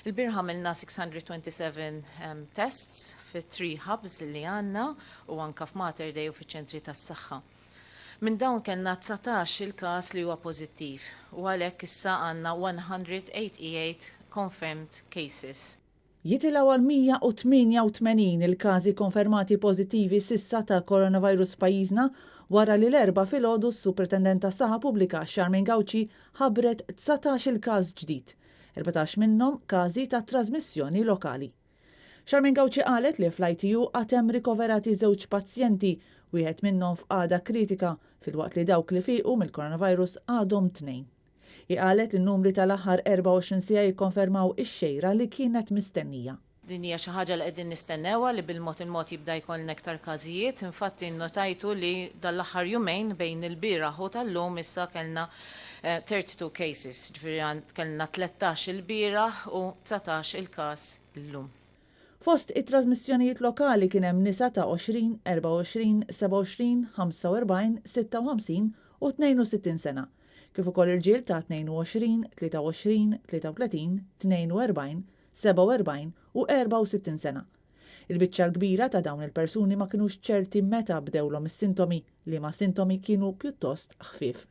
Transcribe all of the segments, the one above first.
Il-bieraħ għamilna 627 tests fi 3 hubs li għandna u anka f'Mater Dei u fiċ-ċentri tas-saħħa. Minn dawn kellna 19 il-każ li huwa pożittiv u għalhekk issa għandna 188 confirmed cases. Jitilgħu għal 188 il-każi konfermati pożittivi s'issa ta' coronavirus f'pajjiżna wara li l-Erbgħa filgħodu s-Supretendent tas-Saħħa Pubblika Charmaine Gauci ħabbret 19-il każ ġdid, 14 minnhom każi ta' trażmissjoni lokali. Charmaine Gauci qalet li fl-ITU għad hemm rikoverati żewġ pazjenti, wieħed minnhom f'qagħda kritika, filwaqt li dawk li fiequ mill-coronavirus għadhom tnejn. Hi qalet li n-numri tal-aħħar 24 siegħa jikkonfermaw ix-xejra li kienet mistennija. Din hija xi ħaġa li qegħdin nistennewha li bil-mod il-mod jibda jkollna iktar każijiet. Infatti nnotajtu li dan l-aħħar jumejn bejn il-bieraħ u tal-lum issa kellna 32 cases, jiġifieri kellna 13 ilbieraħ u 19 il-każ illum. Fost it-trażmissjonijiet lokali kien hemm nisa ta' 20, 24, 27, 45, 56 u 62 sena, kif ukoll irġiel ta' 22, 23, 33, 42, 47 u 64 sena. Il-biċċa l-kbira ta' dawn il-persuni ma kinux ċerti meta bdewlhom is-sintomi, liema sintomi kienu pjuttost ħfief.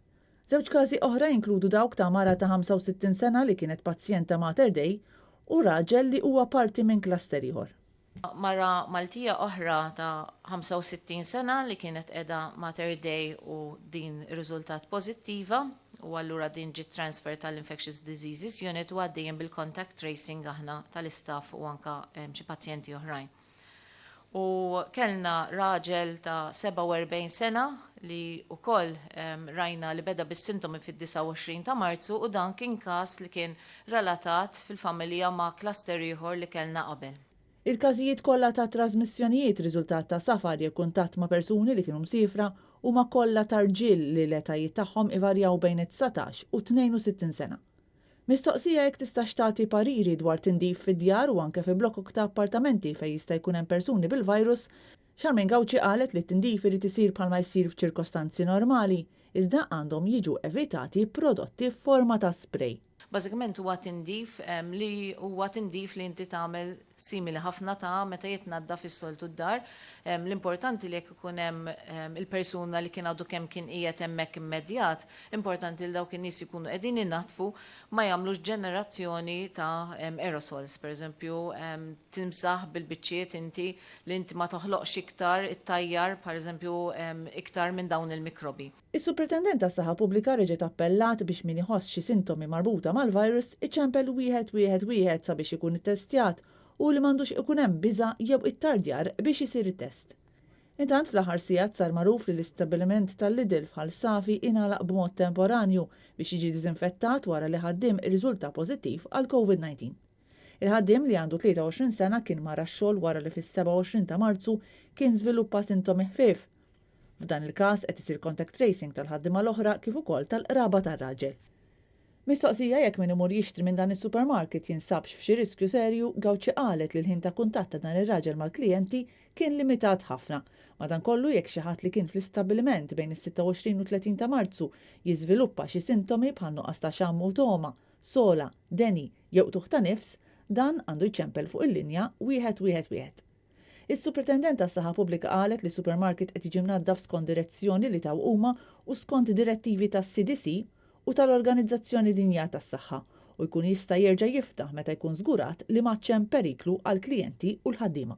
Żewġ każi oħra jinkludu dawk ta' mara ta' 65 sena li kienet pazjent ta' Mater Dei u raġel li huwa parti minn cluster ieħor. Mara Maltija oħra ta' 65 sena li kienet qiegħda Mater Dei u din irriżultat pożittiva u allura din ġiet transferred għall-Infectious Diseases Unit u għaddejjin bil-contact tracing aħna tal-istaff u anka xi pazjenti oħrajn. U kellna raġel ta' 47 sena li wkoll rajna li beda bis-sintomi fid-29 ta' Marzu u dan kien każ li kien relatat fil-familja ma' cluster ieħor li kellna qabel. Il-każijiet kollha ta' trażmissjonijiet riżultat ta' safar jew kuntatt ma' persuni li kienu msiefra huma kollha ta' rġiel li l-etajiet tagħhom ivarjaw bejn it-dsatax u 62 sena. Mistoqsija jekk tistax tagħti pariri dwar tindif fid-djar u anke fi blokok ta' appartamenti fejn jista' jkun hemm persuni bil-virus, Charmaine Gauci qalet li t-tindif irid isir bħalma jsir f'ċirkostanzi normali, iżda għandhom jiġu evitati prodotti f'forma ta' spray. Bażikament huwa tindif li huwa tindif li inti tagħmel simili ħafna ta' meta jitnaddaf is-soltu d-dar. L-importanti li jekk ikun hemm il-persuna li kien għadu kemm kien qiegħed hemmhekk immedjat, importanti li dawk in-nies jkunu qegħdin inaddfu ma jagħmlux ġenerazzjoni ta' aerosols. Per eżempju, timsaħ bil-biċċiet inti li inti ma toħloqx iktar ittajjar, per eżempju, iktar minn dawn il-mikrobi. Is-Supretendent tas-Saħħa Pubblika reġgħet appellat biex min iħoss xi sintomi marbuta mal-virus iċempel wieħed wieħed wieħed sabiex ikun ittestjat u li m'għandux ikun hemm biża' jew ittardjar biex isir it-test. Intant fl-aħħar sigħat sar magħruf li l-istabbiliment tal-Lidl f'Ħal Safi ingħalaq b'mod temporanju biex jiġi diżinfettat wara li ħaddiem irriżulta pożittiv għall-Covid 19. Il-ħaddiem li għandu 23 sena kien mar għax-xogħol wara li fis-27 ta' Marzu kien żviluppa sintomi ħfief. F'dan il-każ qed isir contact tracing tal-ħaddiema l-oħra kif ukoll tal-qraba tar-raġel. Mistoqsija jekk min imur jixtri minn dan is-supermarket jinsabx f'xi riskju serju, Gauci qalet li l-ħin ta' kuntatt ta' dan ir-raġel mal-klijenti kien limitat ħafna. Madankollu jekk xi ħadd li kien fl-istabbiliment bejn is-26 u 30 ta' Marzu jiżviluppa xi sintomi bħal nuqqas ta' xamm u togħma, sogħla, deni jew qtugħ ta' nifs, dan għandu jċempel fuq il-linja wieħed wieħed wieħed. Is-Supretendent tas-Saħħa Pubblika qalet li s-supermarket qed jiġi mnaddaf skont direzzjoni li taw huma u skont direttivi tas-CDC u tal-Organizzazzjoni Dinjija tas-Saħħa u jkun jista' jerġa' jiftaħ meta jkun żgurat li m'għadx hemm periklu għall-klijenti u l-ħaddiema.